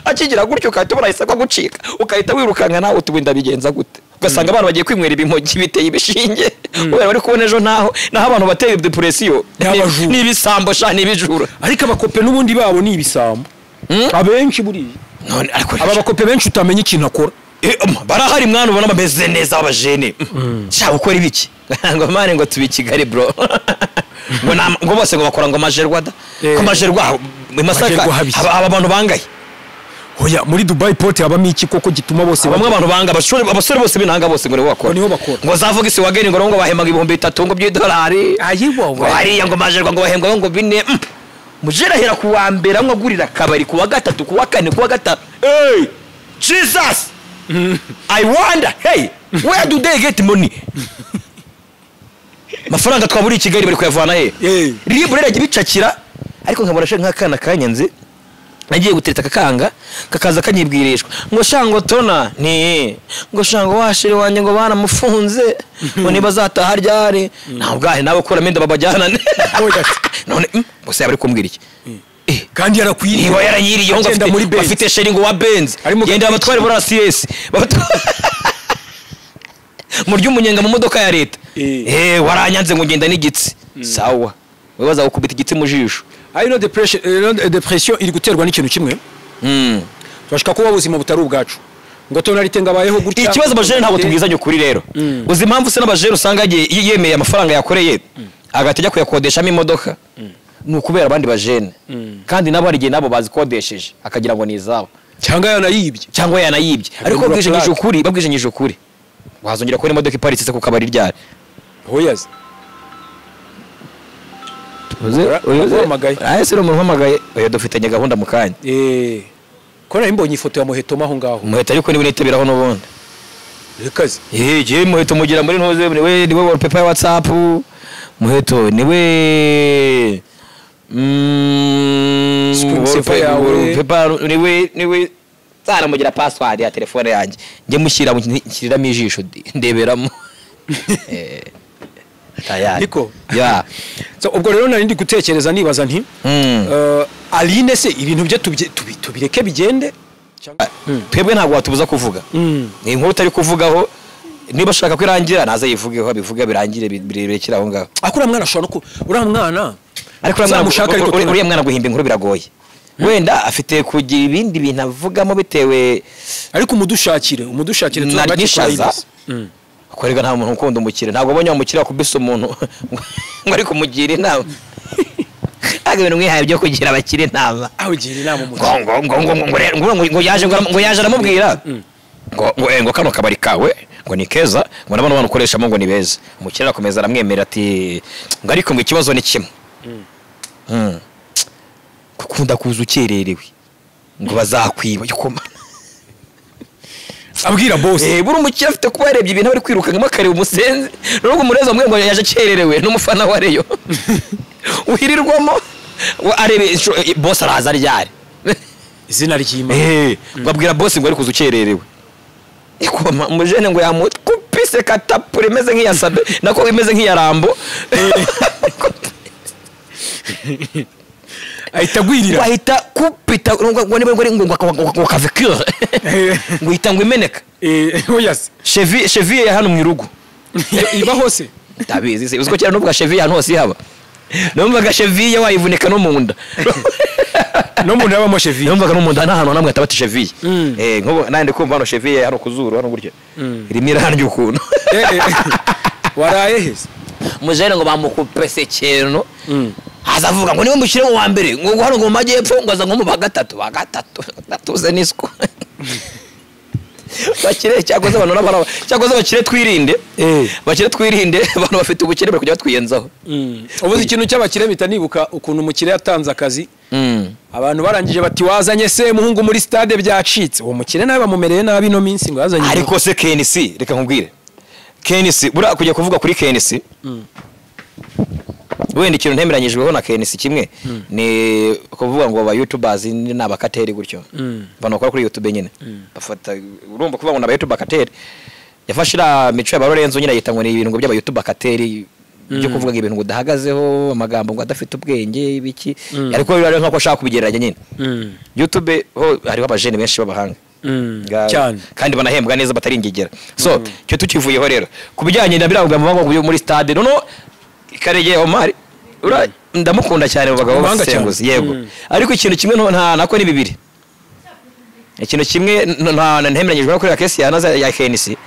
akigira gutyo ukahita ubona ahise gucika ukahita wirukanka nawe uti wenda bigenza gute, ugasanga abantu bagiye kwinywera ibimogi biteye ibishinge kubera bari kubona ejo naho abantu bateye depression ni ibisambo sha ni ibijura. Ariko abakope n'ubundi babo ni ibisambo abenshi buriya. None ariko aba bakope benshi utamenya ikintu akora. Barahari mwana ubona bameze neza abajene sha ukora ibiki ngo mane ngo tubi Kigali bro ngo ngo bose ngo bakora ngo majerwa da ko majerwa mu Masaka aba bantu bangaye. Oya muri Dubai Port habamo iki koko gituma bose bamwe abantu banga abasore bose binanga bose ngo nibo bakora, niho bakora ngo zavuga isi wageni ngo bahemaga 3000 ngo by'idolari ayiwowe hariya ngo majerwa ngo bahembwa ngo 4. Mujera hera kuwa mbere amwe agurira akabari kuwa gatatu kuwa kane kuwa gatanu. Hey Jesus, I wonder, hey, where do they get money? Mafaranga twaburi i Kigali bari kuyavana he? Libre rege bicakira ariko nkabona she nk'akana kanyanze nagiye gutereta kakanga kakaza kanyibwirishwa ngo shango tona ni ngo shango washire wanjye ngo banamufunze ngo niba zataha ryari nta ubwahe nawe kora menda babajyana none bose yabari kumbwira iki kandi yarakwiriye niba yaranyiriye ngo afite sharing wa Benz genda abatware muri CS muryo umunyenga mu modoka ya leta waranyanze ngo ngenda n'igitsi sawa wewe bazagukubita igitsi mu jisho. Ayo depression, depression iri guterwa n'ikintu kimwe. Turashaka kuba ubuzima butari ubwacu ngo tonalite ngabayeho gutya. Ikibazo abajene ntabwo tubwizanye ukuri rero. Uzi impamvu se n'abajene usanga yemeye amafaranga yakoreye agatajya kuyakodeshamo imodoka ni ukubera abandi bajene kandi nabo hari igihe nabo bazikodesheje akagira ngo ni izabo cyangwa yanayibye cyangwa yanayibye. Ariko babwijanyije ukuri wazongera kubona imodoka iparitse se ku kabari ryari. Oyaze uhamagaye uri umuntu uhamagaye oya dufitanye gahunda mu kanya. Ko nari mbonye ifoto ya Muheto aho ngaho. Muheto ariko niwe nitabiraho n'ubundi. Rekaze. Je Muheto mugira muri ntuze niwe niwe wallpaper ya WhatsApp. Muheto niwe wallpaper niwe niwe zaramugira password ya telefone yanjye. Nge mushyira nshyiriramo ijisho ndeberamo. Tayari. Niko. Ya. So ubwo rero nari ndi gutekereza nibaza nti Aline se ibintu bye tubireke bigende. Twebwe ntabwo watubuza kuvuga. Ni inkuru utari kuvugaho niba ashaka kwirangira naza yivugeho abivuga birangire birekera aho ngaho. Akura mwana ashobora no uriya mwana ariko uriya mwana guhimba inkuru biragoye. Wenda afite kugira ibindi bintu avugamo bitewe ariko umudushakire tuzabanishaza. Korega nta muntu ukunda umukire ntabwo abonye umukire akubise umuntu ngo ari kumugira inama. Aga ibintu mwihaye byo kugira abakire inama. Aho ugira inama umuntu ngo yaje ngo yaje aramubwira ngo kano kabari kawe ngo ni keza ngo nabona abantu ukoreshamo ngo ni beza. Umukire arakomeza aramwemera ati ngo ariko ngo ikibazo ni kimwe. Kukunda kuza ukererewe ngo bazakwiba yukoma. Abwira boss buri umukire afite kuba yarebye ibintu bari kwirukankamo akareba umusenzi nubwo umureza amwe ngo yaje akererewe n'umufana wa Rayon uhirirwamo arebe boss araza ryari Izina ry'Imana. Babwira boss ngo ari kuza ukererewe. Ikoma umujene ngo yamukupise katapure imeze nk'iya Sabe nako imeze nk'iya Rambo. Ahita gwirira. Ahita kupita ngo niba ngo ngo kavekure. Ngo ihita ngo imeneka. Oya se. Cheville ya hano mu irugo. Iba hose. Ndabizi se uziko kera nuvuga cheville hano hose ihaba. Numvaga cheville wayivunika no mu nda. No mu nda habamo cheville. Numvaga no mu nda nta hantu namwe atabati cheville. Nkubu nandi kumva hano cheville hano kuzuru hano gutya. Irimo irarya ukuntu. Waraye hese. Mujene ngo bamukupese kintu. Azavuga ngo niwe mushyire mu wa mbere ngo hano ngo mu majyepfo ngo aza nko mu bagatatu natuze nisiko. Bakire cyakoze abantu n'abana cyakoze bakire twirinde. Bakire twirinde abantu bafite ubukire bari kujya batwiyenzaho. Ubuze ikintu cy'abakire bita nibuka ukuntu umukire yatanze akazi. Abantu barangije bati wazanye se muhungu muri stade byacitse. Uwo mukire nawe bamumereye nabi no minsi ngo yazanye. Ariko se KNC reka nkubwire. KNC bura kujya kuvuga kuri KNC. Wenda ikintu ntemeranyijweho na KNC kimwe ni kuvuga ngo aba YouTubers ni abakateri gutyo. Abantu bakora kuri YouTube nyine. Bafata urumva kuvuga ngo n'aba YouTuber kateri. Yafashe ira mico ya Lorenzo nyine ayita ngo ni ibintu ngo by'aba YouTuber kateri byo kuvuga ibintu ngo udahagazeho amagambo ngo adafite ubwenge ibiki. Ariko rero nkako ashaka kubigereranya nyine. YouTube ho hariho abajene benshi b'abahanga. Cyane kandi banahembwa neza bataringegera. So cyo tukivuyeho rero kubijyanye na biravuga ngo muri stade nono Karege Omar ndamukunda cyane mu bagabo basenguzi yego. Ariko ikintu kimwe nta nako ni bibiri. Ikintu kimwe nta ntemeranyijwe no kuri case ya naza ya KNC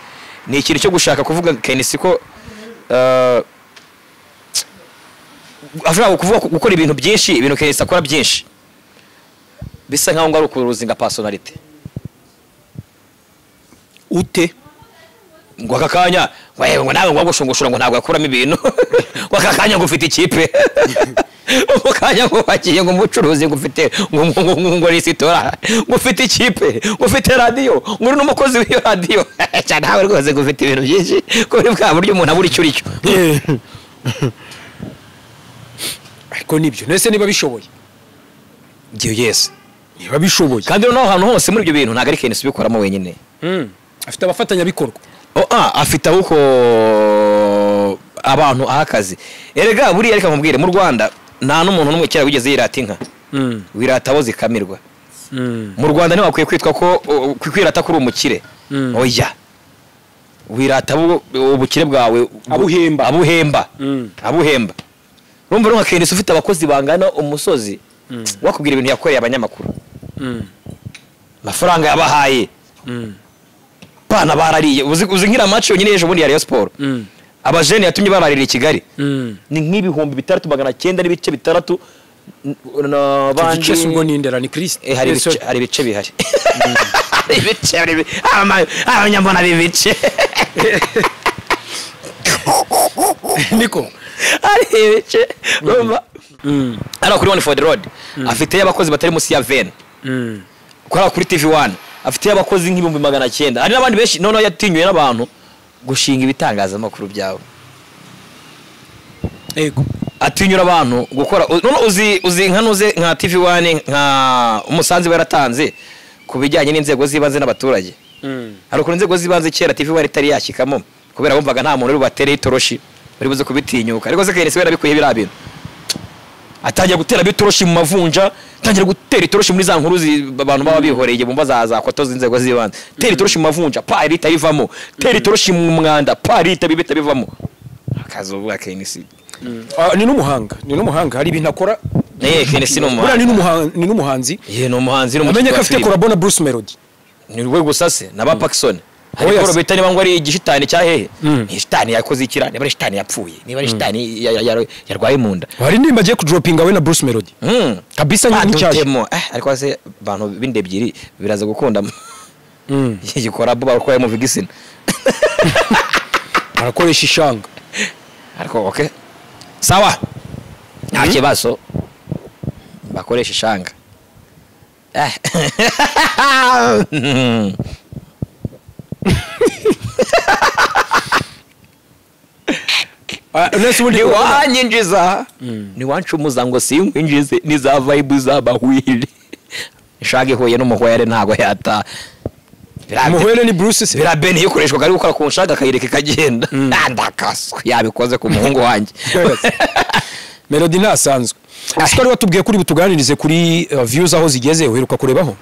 ni ikintu cyo gushaka kuvuga KNC ko ashobora kuvuga gukora ibintu byinshi ibintu KNC akora byinshi bisa nkaho ngo ari ukuruzinga personality ute ngo aka kanya ngo nawe ngo gushungushura ngo ntabwo yakuramo ibintu ngo aka kanya ngo ufite ikipe ngo kanya ngo wagiye ngo umucuruzi ngo ufite ngo resitora ngo ufite ikipe ngo ufite radio ngo uri n'umukozi w'iyo radio cyane nawe rwose ngo ufite ibintu byinshi kuri bwa buryo umuntu abura icyo uricyo. Ariko nibyo nese niba bishoboye ngiyo yes niba bishoboye kandi noneho ahantu hose muri ibyo bintu ntabwo ari KNC ubikoramo wenyine. Afite abafatanyabikorwa. Afite aho abantu ahakazi. Erega buriya reka nkubwire mu Rwanda nta n'umuntu n'umwe kera wigeze yirata inka. Wirata abo zikamirwa. Mu Rwanda ntiwakwiye kwitwa ko kwirata kuri umukire. Oya. Wirata ubukire bwawe abuhemba. Abuhemba. Abuhemba. Urumva rero nka KNC ufite abakozi bangana umusozi wakubwira ibintu yakoreye abanyamakuru. Amafaranga yabahaye. Bana barariye uzi nkira match yonyine ejo bundi ya Rayon Sport. Abajene yatumye bararira i Kigali. Ni nk'ibihumbi 6,900 n'ibice 6 na bandi. Ibice ubwo ni indera ni Christ. Hari ibice bihari. Hari ibice abanyambona bibice. Niko. Hari ibice. Urumva? Ara kuri One for the Road afite abakozi batari musi ya 20. Kora kuri TV1 afite abakozi nk'ibihumbi 900. Hari n'abandi benshi noneho yatinyuye n'abantu gushinga ibitangazamakuru byabo. Yego. Atinyura abantu gukora none uzi nka nuze nka TV1 nka umusanzi waratanze kubijyanye n'inzego z'ibanze n'abaturage. Hari ukuntu inzego z'ibanze kera TV1 itari yashyikamo kubera bumvaga nta muntu uri batere itoroshi bari buze kubitinyuka. Ariko se KNC yarabikuye biriya bintu. Atangira gutera bitoroshi mu mavunja, atangira gutera itoroshi muri za nkuru abantu baba bihoreye bumva za koto z'inzego z'ibanze. Tera itoroshi mu mavunja, pa rita bivamo. Tera itoroshi mu mwanda, pa rita bibita bivamo. Akazuba KNC. Ni n'umuhanga, ni n'umuhanga hari ibintu akora. KNC ni umuhanga. Ni n'umuhanzi. Ni umuhanzi ni umuhanzi. Amenye ko afite collabo na Bruce Melody. Ni rwe gusa se na ba Paxson. Hari koro bita niba ngo ari igishitani cya hehe. Ni shitani yakoze ikira, niba ari shitani yapfuye, niba ari shitani yarwaye mu nda. Hari nimba agiye kudropinga we na Bruce Melody. Kabisa ni cyaje. Ariko se abantu b'inde ebyiri biraza gukunda. Igikora bo barakora mu vigisina. Arakoresha ishanga. Ariko okay. Sawa. Nta kibazo. Bakoresha ishanga. Niwanyinjiza niwancumuza ngo sinkwinjize ni za vibe z'abahwili. Ishaga ihuye n'umuhwere ntago yata. Umuhwere ni Bruce se. Bira Ben yikoreshwaga ari gukora ku nshaga akayireka ikagenda. Ndakaswe yabikoze ku muhungu wanjye. Melody ntasanzwe. Ese watubwiye kuri butuganirize kuri views aho zigeze uheruka kurebaho?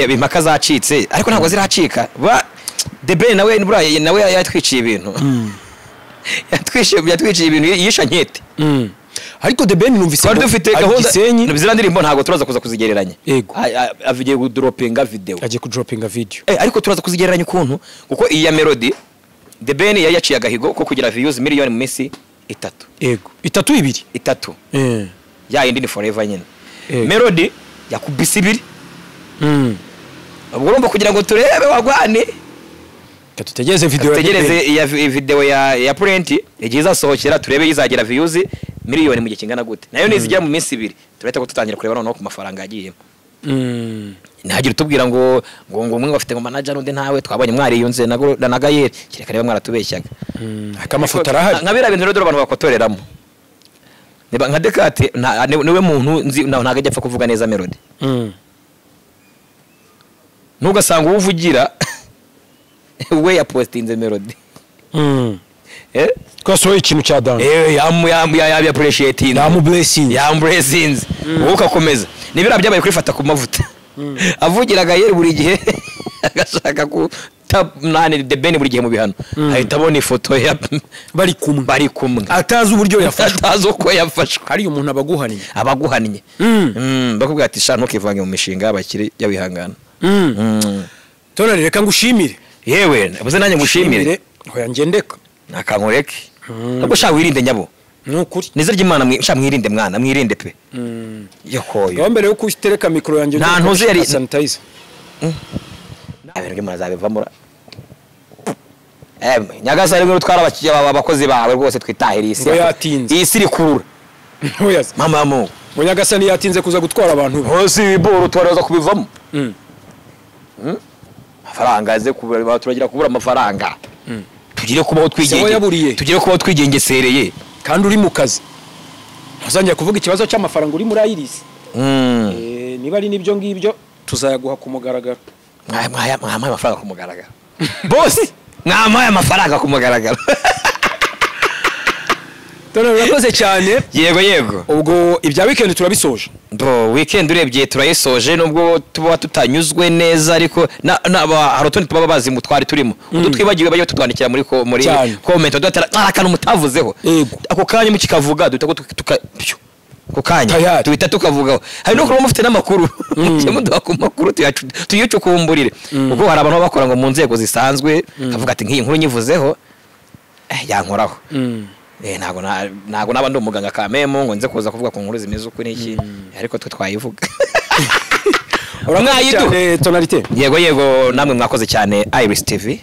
Impaka zacitse ariko ntabwo ziracika. The Ben nawe buraye nawe yatwiciye ibintu. Yatwiciye ibintu yisha nkete. Ariko The Ben numvise twari dufite gahunda zira ndirimbo ntabwo turaza kuza kuzigereranya. Agiye kudropinga video. Agiye kudropinga video. Ariko turaza kuzigereranya ukuntu kuko iya Melody The Ben yari yaciye agahigo ko kugira views miliyoni mu minsi itatu. Yego. Itatu ibiri. Itatu. Ya indi ni forever nyine. Melody yakubise ibiri. Ubwo urumva kugira ngo turebe wagwane. Tutegereze video ya tutegereze ya video ya Print igihe izasohokera turebe izagira views miliyoni mu gihe kingana gute. Nayo nizijya mu minsi ibiri turahita ko tutangira kureba noneho ku mafaranga yagiyemo. Ntagira utubwira ngo ngo umwe bafite ngo manager undi ntawe twabonye mwariyunze na Gael kireka reba mwaratubeshyaga. Akamafoto arahari. Nka bira bintu rero abantu bakotoreramo. Niba nka Dekate niwe muntu nzi ntago ajya apfa kuvuga neza Melody. Ntugasanga uvugira we ya postinze Melody. Twasohoye ikintu cya dance. Ya appreciating. Yamu blessing. Yamu blessings. Wowe ukakomeza. Nibira byabaye kwifata ku mavuta. Avugira Gael buri gihe agashaka ku nani The Ben buri gihe mu bihano. Ahita abona ifoto ya bari kumwe. Bari kumwe. Atazi uburyo yafashwe. Atazi uko yafashwe. Hari umuntu abaguhannye. Abaguhannye. Bakubwira ati sha ntukivange mu mishinga y'abakire y'abihangana. Tonari reka ngushimire. Yewe, ubuze nanjye ngushimire. Hoya ngendeka. Nakankureke. Nubwo sha wirinde nyabo. Nukuri. Nize ry'Imana sha mwirinde mwana, mwirinde pe. Yokoyo. Aho mbere yo kutereka mikro yanjye nta ntuzi yari sanitizer. Abintu by'Imana zabivamura. Nyagasani ngo twara abakozi bawe rwose twitahira isi. Isi iri kurura. Oya. Mama mu. Ngo Nyagasani yatinze kuza gutwara abantu. Hose ibiboro twaraza kubivamo. Amafaranga aze kubura turagira kubura amafaranga. Tugire kubaho twigenge. Tugire kubaho twigengesereye. Kandi uri mu kazi. Ntuzangira kuvuga ikibazo cy'amafaranga uri muri Iris. Niba ari nibyo ngibyo tuzayaguha ku mugaragaro. Mwaye amafaranga ku mugaragaro. Boss, mwaye amafaranga ku mugaragaro. Tona urakoze cyane. Yego yego. Ubwo ibya weekend turabisoje. Bro, weekend urebye turayisoje nubwo tuba tutanyuzwe neza ariko hari utundi tuba bazi mu twari turimo. Utwibagiwe bajye tutwandikira muri comment duhatara akantu mutavuzeho. Ako kanya mukikavuga duhita tuka ako kanya tuhita tukavugaho. Hari no kuba mufite n'amakuru. Mujye muduha ku makuru tuyicukumburire. Kuko hari abantu bakora ngo mu nzego zisanzwe kavuga ati nk'iyi nkuru nyivuzeho yankoraho. Ntago naba ndi umuganga kamemo ngo nze kuza kuvuga ku nkuru zimeze uko n'iki ariko twe twayivuga. Urakoze cyane Tonalite. Yego yego namwe mwakoze cyane Iris TV.